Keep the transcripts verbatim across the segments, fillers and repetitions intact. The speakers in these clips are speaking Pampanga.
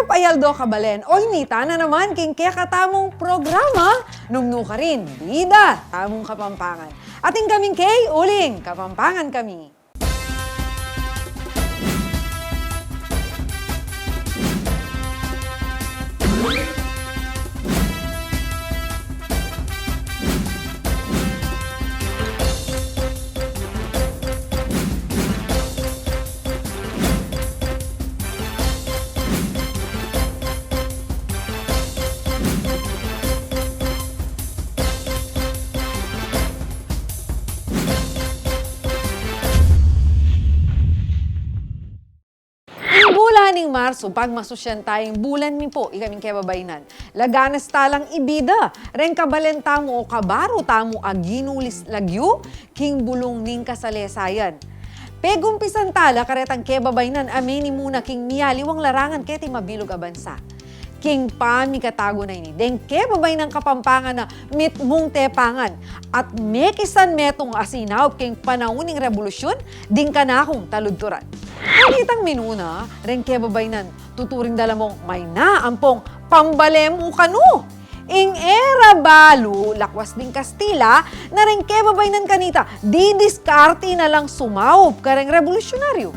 Mayap a aldo, kabalen, oinita na naman king kekatamung programa, nung nukarin, Bida Tamung Kapampangan. Atin kaming kay uling Kapampangan kami. Ing bulan ning Marsu, pagmasusyan ta ing bulan mi pu, ikaming kebabaynan. Laganas ta lang ibida reng kabalen tamu o kabaru tamu a ginulis lagyu king bulung ning kasalesayan. Pegumpisan ta la karetang kebabaynan a menimuna king mialiwang larangan keti mabilug a bansa. King pamikatagu na ini, deng kebabaynan Kapampangan a mitmung tepangan at mekisan metung a sinaup king panaun ning rebolusyon ding kanakung taludturan. Kanitang minuna reng kebabaynan, tuturing da la mung mayna ampong pambale mu kanu. Ing e ra balu lakwas ding Kastila na reng kebabaynan kanita, didiskarte na lang sumaup kareng rebolusyonaryu.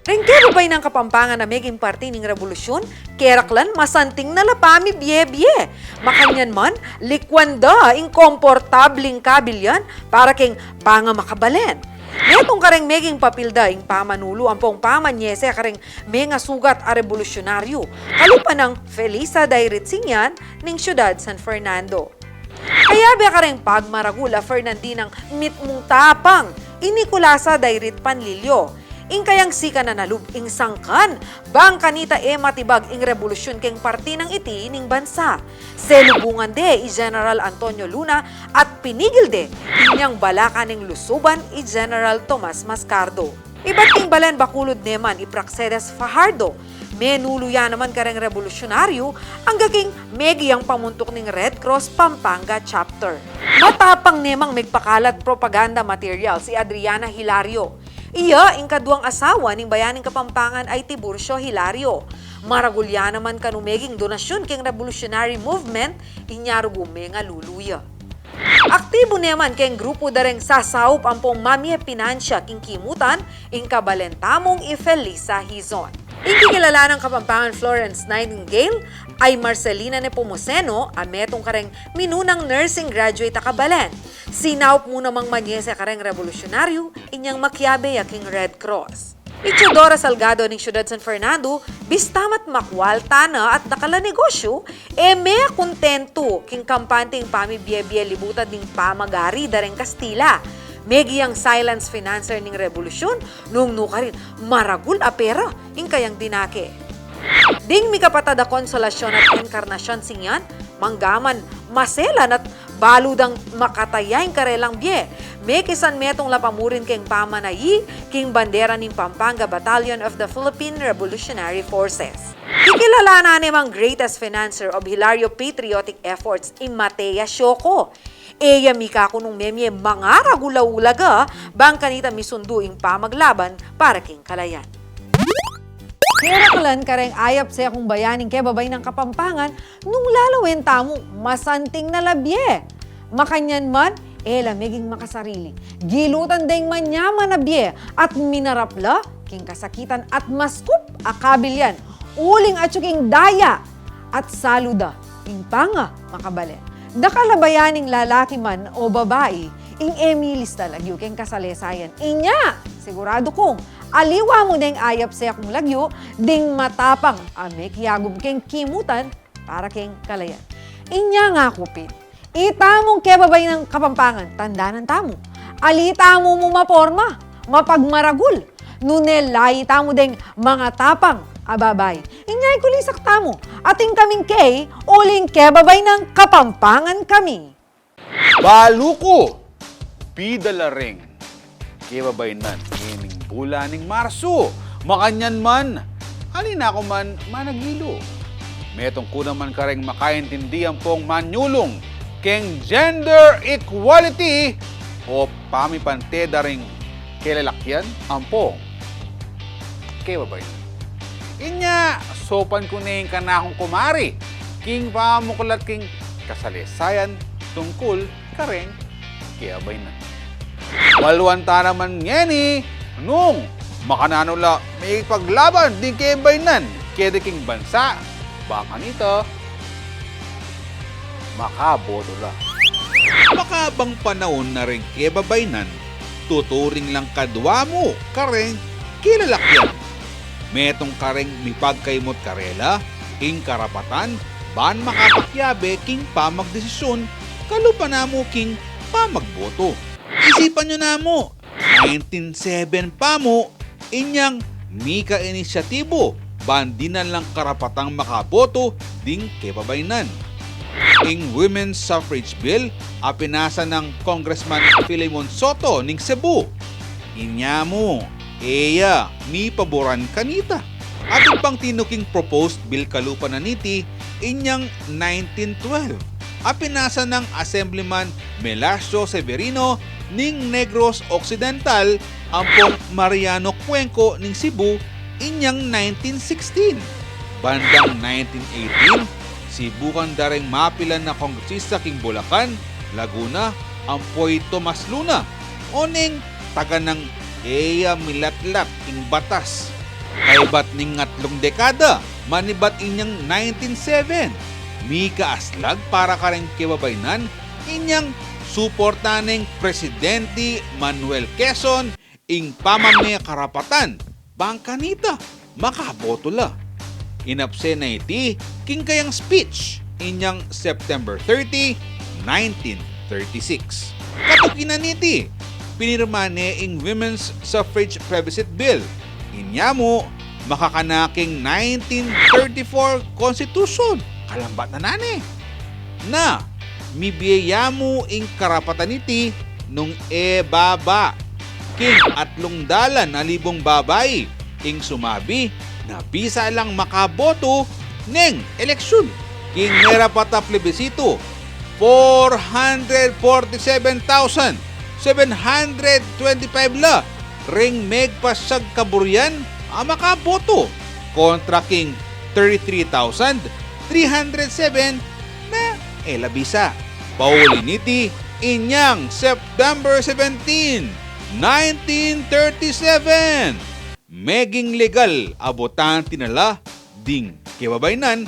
Reng kebabaynan Kapampangan a meging parti ning rebolusyon, keraklan masanting na la pamibie-bie. Makanyan man, likwan da ing komportabling kabilyan para keng pangamakabalen. Metung kareng meging papil da ing pamanulu ampong pamanyese kareng mengasugat a rebolusyonaryu. Kalupa nang Felisa Dairit Singyan ning syudad San Fernando. Kayabe kareng pagmaragul a Fernandinang mitmung tapang i Nicolasa Dairit Panlilio. Ing kayang sikan a nalub ing sangkan, bang kanita e matibag ing rebolusyon keng parti nang iti ning bansa. Selubungan de i General Antonio Luna at pinigil de inyang balakan ning lusuban i General Tomas Mascardo. Ibat king balen Bacolod neman i Praxedes Fajardo, menulu ya naman kareng rebolusyonaryu, angga king megi yang pamuntuk ning Red Cross Pampanga Chapter. Matapang nemang megpakalat propaganda material si Adriana Hilario. Iya ing kaduang asawa ning bayaning Kapampangan a i Tiburcio Hilario. Maragul ya naman kanu meging donasyun king revolutionary movement, inya rugu mengalulu ya. Aktibu neman keng grupu da reng sasaup ampong mamie pinansya king kimutan, ing kabalen tamung i Felisa Hizon. Ing kikilala nang Kapampangan Florence Nightingale a i Marcelina Nepomuceno a metung kareng minunang nursing graduate a kabalen. Sinaup mu namang manyese kareng rebolusyonaryu, inyang makiabe ya king Red Cross. I Teodora Salgado ning syudad San Fernando, bista mat makwal tana at dakal a negosyu, e me kuntentu king kampante ing pamibie-bie libutan ding pamagari da reng Kastila. Megi yang silence financer ning rebolusyon, nung nukarin maragul a pera ing kayang dinake. Ding mikapatad a Consolacion at Encarnacion Singyan, manggaman maselan at balu dang makataya ing karelang bie. Mekisan metung la pamurin keng pamanayi king bandera ning Pampanga Battalion of the Philippine Revolutionary Forces. Kikilalanan ne mang greatest financer of Hilario patriotic efforts i Matea Sioco. E ya mika kunung memie mangaragul a ulaga bang kanita misundu ing pamaglaban para king kalayan. Keraklan kareng ayap sekung bayaning kebabaynang Kapampangan nung lalawen tamu masanting na la bie. Makanyan man, e la meging makasarili. Gilutan deng manyaman a bie at minarap la king kasakitan at maskup a kabilyan uling atyu king daya at salu da ing pangamakabalen. Dakal a bayaning lalaki man o babai ing e milista lagyu keng kasalesayan. Inya, siguradu kung aliwa mu deng ayap sekung lagyu ding matapang a mekiagum keng kimutan para keng kalayan. Inya ngaku pin, itamung kebabaynang Kapampangan, tandanan tamu. Ali tamu mu maporma, mapagmaragul, nune lai tamu deng mangatapang a babai. Inya ikulisak tamu, atin kaming kay uling kebabaynang Kapampangan kami. Balu ku, bida la reng kebabaynan ngening bulan ning Marsu. Makanyan man, ali na ku man managilu. Metung ku naman kareng makaintindi ampong manyulung keng gender equality o pamipante da ring kelalakyan ampong kebabaynan. Inya, saupan ku ne ing kanakung kumari king pamuklat king kasalesaian tungkul kareng kebabaynan. Baluan ta naman ngeni nung makananu la mipaglaban ding kebabaynan keti king bansa, bang kanita makaboto la. Makabang panaun na reng kebabaynan, tuturing lang kadwa mu kareng kelalakyan. Metung kareng mipagkaimut karela ing karapatan ban makapakiabe king pamagdesisyun kalupa na mu king pamagboto. Isipan yu namu, nineteen seven pa mu inyang mika inisyatibu ban dinan lang karapatang makaboto ding kebabaynan. Ing Women's Suffrage Bill a pinasa nang Congressman Filemon Soto ning Cebu. Inya mu, e ya mipaboran kanita. Atin pang tinuking proposed bill kalupa na niti inyang nineteen twelve a pinasa nang Assemblyman Melasio Severino ning Negros Occidental ampong Mariano Cuenco ning Cebu inyang nineteen sixteen. Bandang nineteen eighteen, sibukan da reng mapilan a kongresista king Bulacan, Laguna, ampo i Tomas Luna, o neng taga nang e ya milatlat ing batas. Kaybat ning atlung dekada, manibat inyang nineteen seven, mika aslag para kareng kebabaynan inyang suporta neng Presidente Manuel Quezon ing pamamie karapatan bang kanita makaboto la. Inapse na iti king kayang speech inyang September thirty, nineteen thirty-six. Katuki na niti, pinirma ne ing Women's Suffrage Plebiscite Bill. Inya mu, makakana king nineteen thirty-four Constitution. Kalambat na nane. Na, mibie ya mu ing karapatan iti nung e baba king atlung dalan a libung babai ing sumabi na bisa lang makaboto neng eleksyun. King merapat a plebisito, four hundred forty-seven thousand seven hundred twenty-five la ring megpasyag kaburian a makaboto, kontra king thirty-three thousand three hundred seven na e la bisa. Pauli niti, inyang September seventeen, nineteen thirty-seven, meging legal a botante na la ding kebabaynan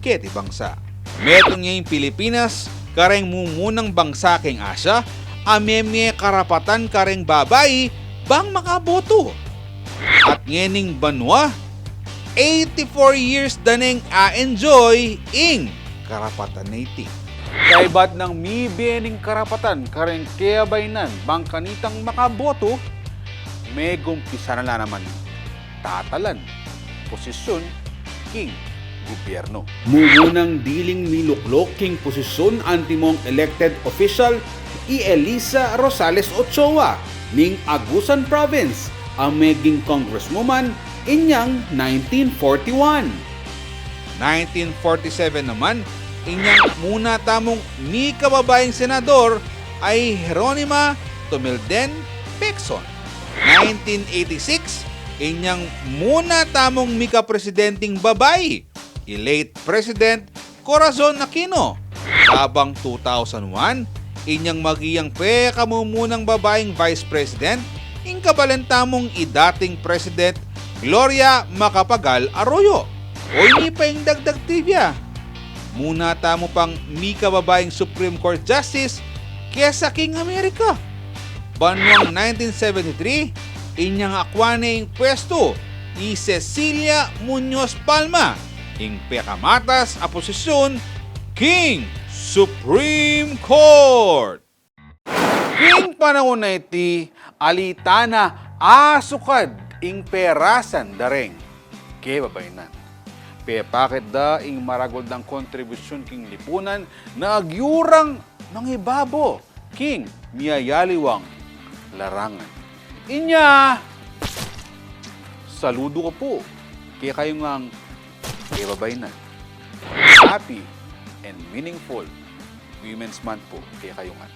keti bangsa. Metung ya ing Pilipinas kareng mumunang bangsa keng Asia a memie karapatan kareng babai bang makaboto. At ngening banua, eighty-four years da neng a-enjoy ing karapatan na iti. Kaybat nang mibie ning karapatan kareng kebabaynan bang kanitang makaboto, megumpisa na la naman tatalan posisyun king gubyernu. Mumunang diling milukluk king posisyun antimong elected official i Elisa Rosales Ochoa ning Agusan Province a meging congresswoman inyang nineteen forty-one. Nineteen forty-seven naman, inyang muna tamung mikababaing senador a i Jeronima Tumilden Pecson. Nineteen eighty-six, inyang muna tamung mikapresidenting babai, i late President Corazon Aquino. Kabang two thousand one, inyang maging pekamumunang babaing Vice President, ing kabalen tamung i dating President Gloria Macapagal Arroyo. O ini pa ing dagdag trivia. Muna tamu pang mikababaing Supreme Court Justice kesa king Amerika. Banuang nineteen seventy-three, inyang akwa ne ing pwestu i Cecilia Muñoz Palma, ing pekamatas a posisyun king Supreme Court. King panaun a iti, alita na asukad ing perasan da reng kebabaynan. Pepakit da ing maragul dang kontribusyun king lipunan na agyu rang mangibabo king miyayaliwang larangan. Inya, saludu ku pu kekayu ngang kebabaynan. Happy and meaningful Women's Month pu kekayu ngan.